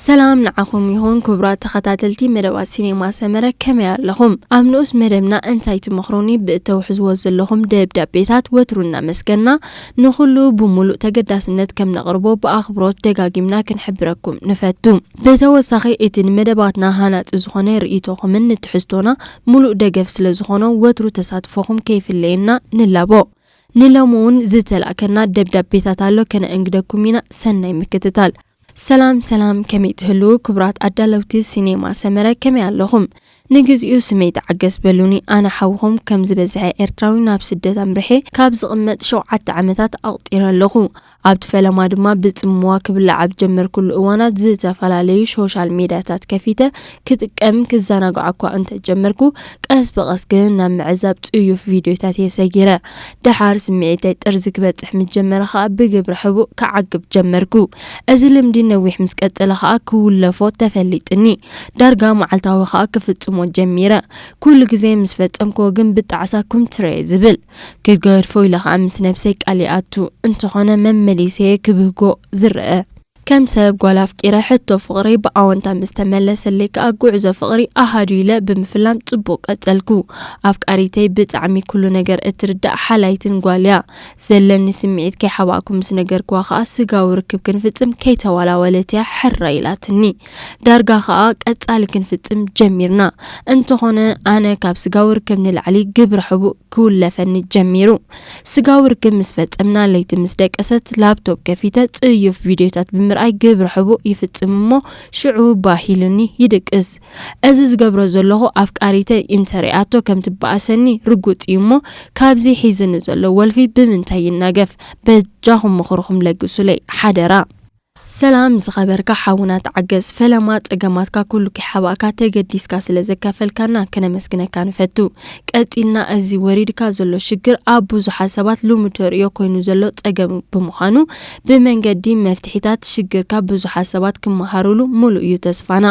ሰላም ንዓኹም ይኹን ክቡራት ተኸታተልቲ መደባት ሲኔማ ሰመረ፣ ከመይ ኣለኹም? ኣብ ንኡስ መደብና እንታይ ትመኽሩኒ ብእተውሕዝዎ ዘለኹም ደብዳቤታት ወትሩ እናመስገና፣ ንኹሉ ብምሉእ ተገዳስነት ከም ነቕርቦ ብኣኽብሮት ደጋጊምና ክንሕብረኩም ንፈቱ። ብተወሳኺ እቲ ንመደባትና ሃናጺ ዝኾነ ርእይቶኹምን ንትሕዝቶና ምሉእ ደገፍ ስለ ዝኾኖ ወትሩ ተሳትፎኹም ከይፍለየና ንላቦ። ንሎሚ እውን ዝተላእከና ደብዳቤታት ኣሎ፣ ከነእንግደኩም ኢና። ሰናይ ምክትታል። ሰላም ሰላም፣ ከመይ ትህልዉ ክቡራት ኣዳለውቲ ሲኔማ ሰመረ፣ ከመይ ኣለኹም? ንግዚኡ ስመይ ተዓገስ በሉኒ። ኣነ ሓውኹም ከም ዝበዝሐ ኤርትራዊ ናብ ስደት ኣምርሐ ካብ ዝቕመጥ ሸውዓተ ዓመታት ኣቑጺረ ኣለኹ። ኣብቲ ፈለማ ድማ ብጽምዋ ክብላዕ ኣብ ጀመርኩሉ እዋናት ዝተፈላለዩ ሶሻል ሜድያታት ከፊተ ክጥቀም ክዘናግዓ እኳ እንተጀመርኩ፣ ቀስ ብቐስ ግን ናብ ምዕዛብ ጽዩፍ ቪድዮታት እየ ሰጊረ። ደሓር ስምዒተይ ጥርዚ ክበጽሕ ምስ ጀመረ ኸኣ ብግብረ ሕቡእ ክዓግብ ጀመርኩ። እዚ ልምዲ ነዊሕ ምስ ቀጸለ ኸኣ ክውለፎ ተፈሊጥኒ። ዳርጋ መዓልታዊ ኸኣ ክፍጽሞ ጀሚረ። ኩሉ ግዜ ምስ ፈጸምክዎ ግን ብጣዕሳ ኩምትረየ ዝብል። ክገድፎ ኢለ ኸኣ ምስ ነብሰይ ቃል ይኣቱ። እንተኾነ መመሊሰየ ክብህጎ ዝረአ። ከም ሰብ ጓል ኣፍቂረ ሕቶ ፍቕረይ ብኣወንታ ምስ ተመለሰለይ ከኣ ጉዕዞ ፍቕሪ ኣሃዱ ኢለ ብምፍላም ጽቡቕ ቀጸልኩ። ኣፍቃሪተይ ብጣዕሚ ኩሉ ነገር እትርዳእ ሓላይትን ጓል እያ። ዘለኒ ስምዒት ከይሓባእኩ ምስ ነገርክዋ ከኣ ስጋዊ ርክብ ክንፍጽም ከይተዋላወለት እያ ሕራይ ኢላትኒ። ዳርጋ ከኣ ቀጻሊ ክንፍጽም ጀሚርና። እንተኾነ ኣነ ካብ ስጋዊ ርክብ ንላዕሊ ግብረ ሕቡእ ክውለፈኒ ጀሚሩ። ስጋዊ ርክብ ምስ ፈጸምና ለይቲ ምስ ደቀሰት ላፕቶፕ ከፊተ ጽዩፍ ቪድዮታት ብምርኣይ ግብረ ሕቡእ ይፍጽም እሞ ሽዑ ባህ ኢሉኒ ይድቅስ። እዚ ዝገብሮ ዘለኹ ኣፍቃሪተይ እንተሪኣቶ ከም ትበኣሰኒ ርጉጽ እዩ እሞ ካብዚ ሒዝኒ ዘሎ ወልፊ ብምንታይ ይናገፍ? በጃኹም ምኽርኹም ለግሱለይ ሓደራ። ሰላም ዝኸበርካ ሓውና ተዓገስ፣ ፈለማ ጸገማትካ ኩሉ ከይሓባእካ ተገዲስካ ስለ ዘካፈልካና ከነመስግነካ ንፈቱ። ቀጺልና እዚ ወሪድካ ዘሎ ሽግር ኣብ ብዙሓት ሰባት ልሙድ ተርእዮ ኮይኑ ዘሎ ጸገም ብምዃኑ ብመንገዲ መፍትሒታት ሽግርካ ብዙሓት ሰባት ክመሃሩሉ ሙሉእ እዩ ተስፋና።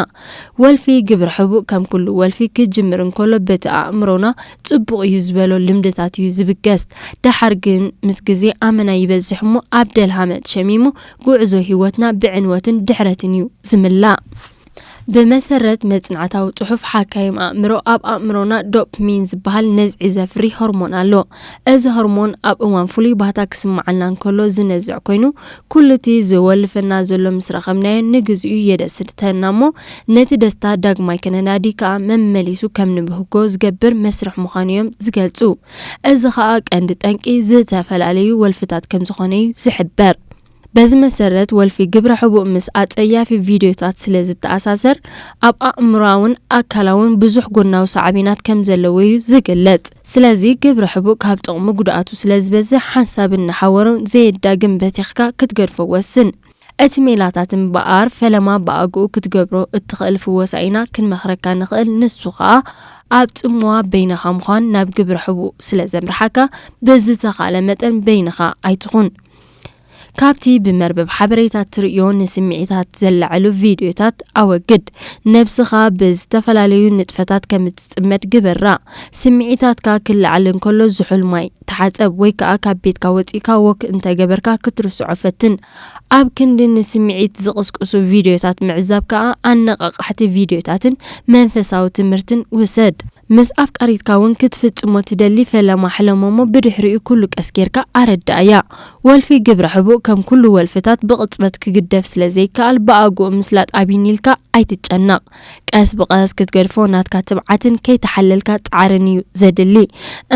ወልፊ ግብረ ሕቡእ ከም ኩሉ ወልፊ ክጅምር እንከሎ በቲ ኣእምሮና ጽቡቕ እዩ ዝበሎ ልምድታት እዩ ዝብገስ። ደሓር ግን ምስ ግዜ ኣመና ይበዝሕ እሞ ኣብ ደልሃመት ሸሚሙ ጉዕዞ ህይወትና ብዕንወትን ድሕረትን እዩ ዝምላእ። ብመሰረት መጽናዕታዊ ጽሑፍ ሓካይም ኣእምሮ፣ ኣብ ኣእምሮና ዶፕሚን ዝበሃል ነዝዒ ዘፍሪ ሆርሞን ኣሎ። እዚ ሆርሞን ኣብ እዋን ፍሉይ ባህታ ክስምዓና እንከሎ ዝነዝዕ ኮይኑ፣ ኩሉ እቲ ዝወልፈና ዘሎ ምስ ረኸብናዮ ንግዚኡ የደስተና እሞ፣ ነቲ ደስታ ዳግማይ ከነናዲ ከኣ መመሊሱ ከም ንብህጎ ዝገብር መስርሕ ምዃኑ እዮም ዝገልጹ። እዚ ከኣ ቀንዲ ጠንቂ ዝተፈላለዩ ወልፍታት ከም ዝኾነ እዩ ዝሕበር። በዚ መሰረት፣ ወልፊ ግብረ ሕቡእ ምስ ኣጸያፊ ቪድዮታት ስለ ዝተኣሳሰር፣ ኣብ ኣእምሮኣውን ኣካላውን ብዙሕ ጎናዊ ሳዕቤናት ከም ዘለዎ እዩ ዝግለጽ። ስለዚ፣ ግብረ ሕቡእ ካብ ጥቕሙ ጉድኣቱ ስለ ዝበዝሕ፣ ሓንሳብ እናሓወሩ ዘየዳግም በቲኽካ ክትገድፎ ወስን። እቲ ሜላታት እምበኣር፣ ፈለማ ብኣግኡ ክትገብሮ እትኽእል ፍወሳ ኢና ክንመኽረካ ንኽእል። ንሱ ኸኣ፣ ኣብ ጽምዋ በይንኻ ምዃን ናብ ግብረ ሕቡእ ስለ ዘምርሓካ፣ ብዝተኻእለ መጠን በይንኻ ኣይትኹን። ካብቲ ብመርበብ ሓበሬታ ትርእዮ ንስምዒታት ዘለዓዕሉ ቪድዮታት ኣወግድ። ነብስኻ ብዝተፈላለዩ ንጥፈታት ከም እትጽመድ ግበራ። ስምዒታትካ ክለዓል እንከሎ ዝሑል ማይ ተሓጸብ ወይ ከኣ ካብ ቤትካ ወጺእካ ወክ እንተገበርካ ክትርስዖ ፈትን። ኣብ ክንዲ ንስምዒት ዝቕስቅሱ ቪድዮታት ምዕዛብ ከኣ ኣነቓቓሕቲ ቪድዮታትን መንፈሳዊ ትምህርትን ውሰድ። ምስ ኣፍቃሪትካ እውን ክትፍጽሞ ትደሊ ፈለማ ሕለሞ እሞ ብድሕሪኡ ኩሉ ቀስ ጌርካ ኣረድኣያ። ወልፊ ግብረ ሕቡእ ከም ኩሉ ወልፍታት ብቕጽበት ክግደፍ ስለ ዘይከኣል ብኣግኡ ምስላጥ ኣቢኒ ኢልካ ኣይትጨነቕ። ቀስ ብቐስ ክትገድፎ ናትካ ትብዓትን ከይተሓለልካ ጻዕርን እዩ ዘድሊ።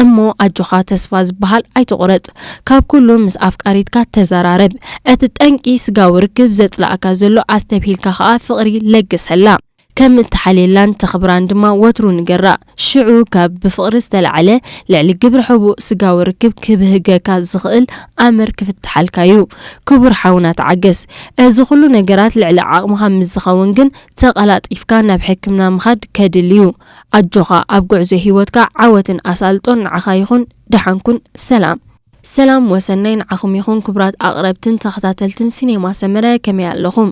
እሞ ኣጆኻ ተስፋ ዝበሃል ኣይትቑረጽ። ካብ ኩሉ ምስ ኣፍቃሪትካ ተዘራረብ። እቲ ጠንቂ ስጋዊ ርክብ ዘጽላእካ ዘሎ ኣስተብሂልካ ከኣ ፍቕሪ ለግሰላ። ከም እትሓልየላን ተኽብራን ድማ ወትሩ ንገራ። ሽዑ ካብ ብፍቕሪ ዝተላዕለ ልዕሊ ግብረ ሕቡእ ስጋዊ ርክብ ክብህገካ ዝኽእል ኣምር ክፍትሓልካ እዩ። ክቡር ሓውና ተዓገስ። እዚ ኩሉ ነገራት ልዕሊ ዓቕምኻ ምስ ዝኸውን ግን ተቐላጢፍካ ናብ ሕክምና ምኻድ ከድሊ እዩ። ኣጆኻ፣ ኣብ ጉዕዞ ህይወትካ ዓወትን ኣሳልጦን ንዓኻ ይኹን። ደሓን ኩን። ሰላም። ሰላም ወሰናይ ንዓኹም ይኹን ክቡራት ኣቕረብትን ተኸታተልትን ሲኔማ ሰመረ፣ ከመይ ኣለኹም?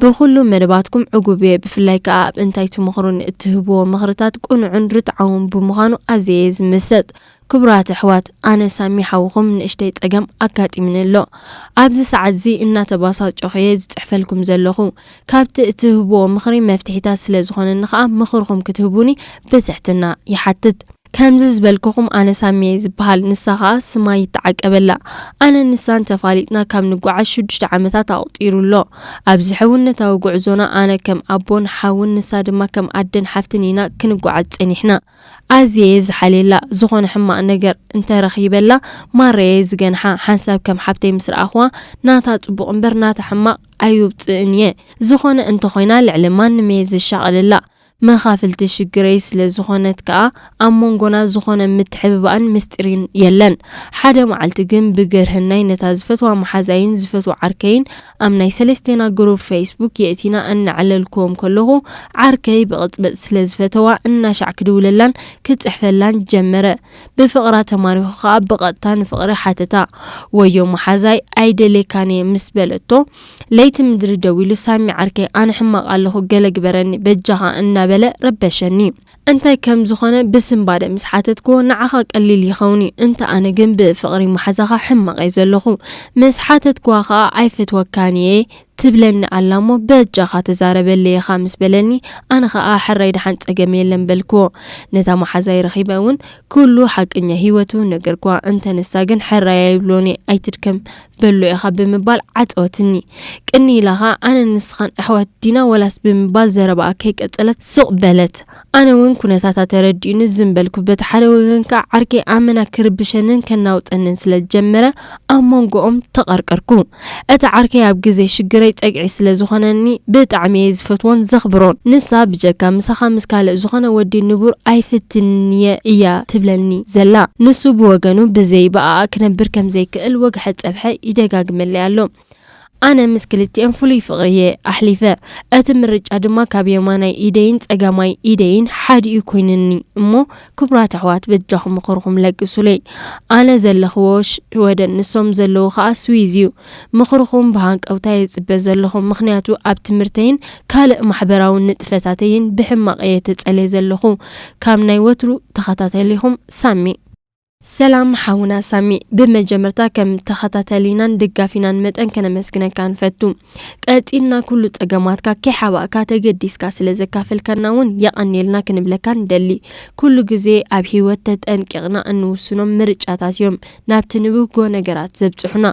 ብኹሉ መደባትኩም ዕጉብ እየ፣ ብፍላይ ከኣ ኣብ እንታይ ትመኽሩኒ እትህብዎ ምኽርታት ቅኑዕን ርትዓውን ብምዃኑ ኣዝየ እየ ዝምሰጥ። ክቡራት ኣሕዋት፣ ኣነ ሳሚ ሓውኹም ንእሽተይ ጸገም ኣጋጢምኒ ኣሎ። ኣብዚ ሰዓት እዚ እናተባሳጨኹ እየ ዝጽሕፈልኩም ዘለኹ። ካብቲ እትህብዎ ምኽሪ መፍትሒታት ስለ ዝኾነኒ ከኣ ምኽርኹም ክትህቡኒ ብትሕትና ይሓትት። ከምዚ ዝበልኩኹም ኣነ ሳሚ እየ ዝበሃል፣ ንሳ ከኣ ስማ ይተዓቀበላ። ኣነን ንሳን ተፋሊጥና ካብ ንጓዓዝ ሽዱሽተ ዓመታት ኣቑጺሩ ኣሎ። ኣብዚ ሕውነታዊ ጉዕዞና ኣነ ከም ኣቦን ሓውን ንሳ ድማ ከም ኣደን ሓፍትን ኢና ክንጓዓዝ ጸኒሕና። ኣዝየ እየ ዝሓልየላ፣ ዝኾነ ሕማቕ ነገር እንተረኺበላ ማራ እየ ዝገንሓ። ሓንሳብ ከም ሓብተይ ምስ ረኣኽዋ ናታ ጽቡቕ እምበር ናታ ሕማቕ ኣይውጽእን እየ። ዝኾነ እንተኾይና ልዕሊ ማንም እየ ዝሻቐለላ። መኻፍልቲ ሽግረይ ስለ ዝኾነት ከኣ ኣብ መንጎና ዝኾነ ምትሕብባእን ምስጢርን የለን። ሓደ መዓልቲ ግን ብገርህናይ ነታ ዝፈትዋ መሓዛይን ዝፈትዋ ዓርከይን ኣብ ናይ ሰለስቴና ግሩፕ ፌስቡክ የእቲና እናዕለልክዎም ከለኹ፣ ዓርከይ ብቕጽበት ስለ ዝፈተዋ እናሻዕ ክድውለላን ክጽሕፈላን ጀመረ። ብፍቕራ ተማሪኹ ከኣ ብቐጥታ ንፍቕሪ ሓተታ። ወዮ መሓዛይ ኣይደልየካን እየ ምስ በለቶ፣ ለይቲ ምድሪ ደው ኢሉ ሳሚ ዓርከይ ኣነ ሕማቕ ኣለኹ ገለ ግበረኒ በጃኻ እናበለ ረበሸኒ። እንታይ ከም ዝኾነ ብስንባደ ምስ ሓተትክዎ ንዓኻ ቀሊል ይኸውን እዩ፣ እንተ ኣነ ግን ብፍቕሪ መሓዛኻ ሕማቕ እየ ዘለኹ። ምስ ሓተትክዋ ከኣ ኣይፈትወካን እየ ትብለኒ ኣላ እሞ በጃኻ ተዛረበለይ ኢኻ ምስ በለኒ፣ ኣነ ኸኣ ሕራይ ደሓን ጸገም የለን በልክዎ። ነታ መሓዛይ ረኺበ እውን ኩሉ ሓቀኛ ህይወቱ ነገርክዋ። እንተ ንሳ ግን ሕራይ ኣይብሎን እየ ኣይትድከም በሎ ኢኻ ብምባል ዓጸወትኒ። ቅኒ ኢላ ኸኣ ኣነ ንስኻን ኣሕዋት ዲና ወላስ ብምባል ዘረባኣ ከይቀጸለት ሱቕ በለት። ኣነ እውን ኩነታታ ተረዲኡኒ ዝም በልኩ። በቲ ሓደ ወገን ከኣ ዓርከይ ኣመና ክርብሸንን ከናውጸንን ስለ ዝጀመረ ኣብ መንጎኦም ተቐርቀርኩ። እቲ ዓርከይ ኣብ ግዜ ሽግረይ ጸግዒ ስለ ዝኾነኒ ብጣዕሚ እየ ዝፈትዎን ዘኽብሮን። ንሳ ብጀካ ምሳኻ ምስ ካልእ ዝኾነ ወዲ ንቡር ኣይፍትንየ እያ ትብለኒ ዘላ። ንሱ ብወገኑ ብዘይ ብኣኣ ክነብር ከም ዘይክእል ወግሐ ጸብሐ ይደጋግመለይ ኣሎ። ኣነ ምስ ክልቲኦም ፍሉይ ፍቕሪ እየ ኣሕሊፈ። እቲ ምርጫ ድማ ካብ የማናይ ኢደይን ጸጋማይ ኢደይን ሓዲኡ ኮይኑኒ እሞ፣ ክቡራት ኣሕዋት በጃኹም ምኽርኹም ለግሱለይ። ኣነ ዘለኽዎ ሽወደን ንሶም ዘለዉ ኸኣ ስዊዝ እዩ። ምኽርኹም ብሃንቀውታ እየ ዝጽበ ዘለኹ፣ ምኽንያቱ ኣብ ትምህርተይን ካልእ ማሕበራዊ ንጥፈታተይን ብሕማቕ እየ ተጸልየ ዘለኹ። ካብ ናይ ወትሩ ተኸታተሊኹም ሳሚ። ሰላም ሓውና ሳሚ፣ ብመጀመርታ ከም ተኸታተሊናን ደጋፊናን መጠን ከነመስግነካ ንፈቱ። ቀጺልና ኩሉ ጸገማትካ ከይሓባእካ ተገዲስካ ስለ ዘካፈልካና እውን የቐንየልና ክንብለካ ንደሊ። ኩሉ ግዜ ኣብ ህይወት ተጠንቂቕና እንውስኖም ምርጫታት እዮም ናብቲ ንብህጎ ነገራት ዘብጽሑና።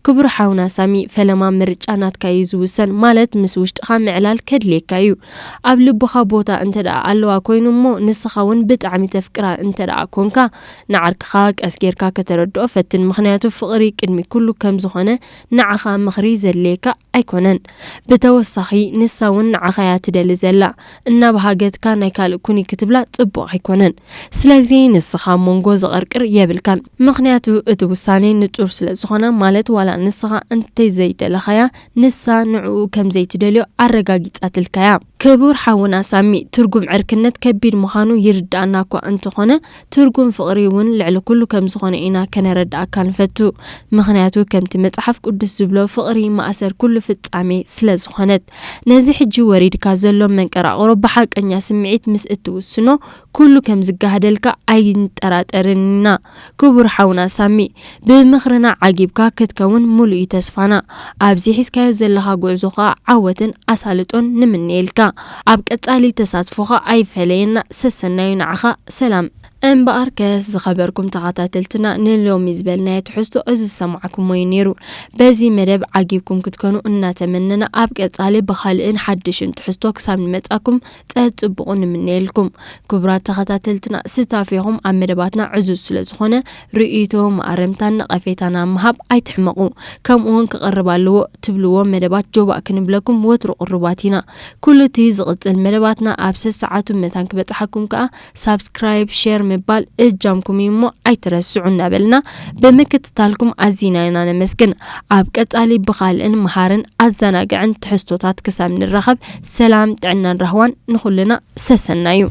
ክቡር ሓውና ሳሚ፣ ፈለማ ምርጫ ናትካ እዩ ዝውሰን፣ ማለት ምስ ውሽጥኻ ምዕላል ከድልየካ እዩ። ኣብ ልብኻ ቦታ እንተ ደኣ ኣለዋ ኮይኑ እሞ ንስኻ እውን ብጣዕሚ ተፍቅራ እንተ ደኣ ኮንካ፣ ንዓርክኻ ቀስ ጌርካ ከተረድኦ ፈትን፣ ምኽንያቱ ፍቕሪ ቅድሚ ኩሉ ከም ዝኾነ ንዓኻ ምኽሪ ዘድልየካ ኣይኮነን። ብተወሳኺ ንሳ እውን ንዓኻ እያ ትደሊ ዘላ፣ እናበሃገትካ ናይ ካልእ ኩኒ ክትብላ ጽቡቕ ኣይኮነን። ስለዚ ንስኻ ኣብ መንጎ ዘቐርቅር የብልካን፣ ምኽንያቱ እቲ ውሳኔ ንጹር ስለ ዝኾነ፣ ማለት ዋላ ንስኻ እንተዘይደለኻያ ንሳ ንዕኡ ከም ዘይትደልዮ ኣረጋጊጻትልካያ። ክቡር ሓውና ሳሚ፣ ትርጉም ዕርክነት ከቢድ ምዃኑ ይርድኣና እኳ እንተኾነ፣ ትርጉም ፍቕሪ እውን ልዕሊ ኩሉ ከም ዝኾነ ኢና ከነረድኣካ ንፈቱ። ምኽንያቱ ከምቲ መጽሓፍ ቅዱስ ዝብሎ ፍቕሪ ማእሰር ኩሉ ፍጻሜ ስለ ዝኾነት። ነዚ ሕጂ ወሪድካ ዘሎ መንቀራቕሮ ብሓቀኛ ስምዒት ምስ እትውስኖ ኩሉ ከም ዝጋህደልካ ኣይንጠራጠርን ኢና። ክቡር ሓውና ሳሚ፣ ብምኽርና ዓጊብካ ክትከውን ሙሉእ እዩ ተስፋና። ኣብዚ ሒዝካዮ ዘለኻ ጉዕዞ ኸኣ ዓወትን ኣሳልጦን ንምነየልካ። ኣብ ቀጻሊ ተሳትፎኻ ኣይፈለየና። ሰሰናዩ ንዓኻ። ሰላም። እምበኣርከስ ዝኸበርኩም ተኸታተልትና፣ ንሎሚ ዝበልናዮ ትሕዝቶ እዚ ዝሰማዕኩሞ እዩ ነይሩ። በዚ መደብ ዓጊብኩም ክትኮኑ እናተመነና፣ ኣብ ቀጻሊ ብኻልእን ሓድሽን ትሕዝቶ ክሳብ ንመጻኩም ጸጽቡቑ ንምነየልኩም። ክቡራት ተኸታተልትና፣ ስታፌኹም ኣብ መደባትና ዕዙዝ ስለ ዝኾነ፣ ርእይቶ፣ መኣረምታን ነቐፌታን ኣብ ምሃብ ኣይትሕመቑ። ከምኡውን ክቐርብ ኣለዎ ትብልዎ መደባት ጆባእ ክንብለኩም ወትሩ ቅሩባት ኢና። ኩሉ እቲ ዝቕጽል መደባትና ኣብ ሰሰዓቱ መታን ክበጽሓኩም ከኣ ሳብስክራይብ፣ ሼር ምባል እጃምኩም እዩ እሞ ኣይትረስዑ እናበልና ብምክትታልኩም ኣዚና ኢና ነመስግን። ኣብ ቀጻሊ ብኻልእን መሃርን ኣዘናግዕን ትሕዝቶታት ክሳብ ንራኸብ ሰላም፣ ጥዕናን ራህዋን ንኹልና ሰሰናዩ።